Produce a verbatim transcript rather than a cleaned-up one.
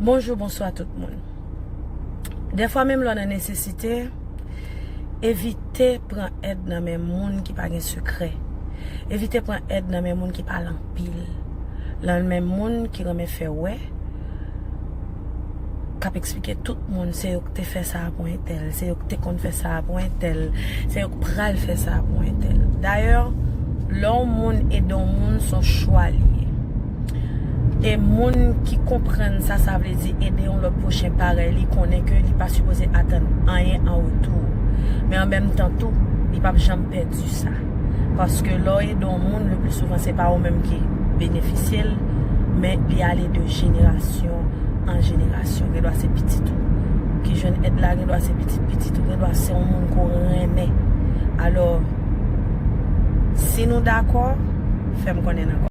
Bonjou, bonswa tout moun. Dèfwa menm lè w nan nesesite, evite pran èd nan men moun ki pa gen sekrè. Evite pran èd nan men moun ki pale anpil. Nan men moun ki renmen fè wè, k ap eksplike tout moun se yo k te fè sa pou entèl, se yo k te konn fè sa pou entèl, se yo k pral fè sa pou entèl. Dayè, lè yon moun ede yon moun, se yon chwa li ye. E moun ki konprann sa, sa vle di ede yon lòt pwochen parèy li, konnen ke li pa sipoze atann anyen an retou. Men an menm tan tou, li p ap janm pèdi sa. Paske lè w ede yon moun, le pli souvan, se pa ou menm ki benefisye l, men li ale de jenerasyon an jenerasyon. Gen dwa se pitit ou ki jwenn èd la, gen dwa se pitit pitit ou, gen dwa se yon moun ke w renmen. Alò, si nou dakò, fè m konnen nan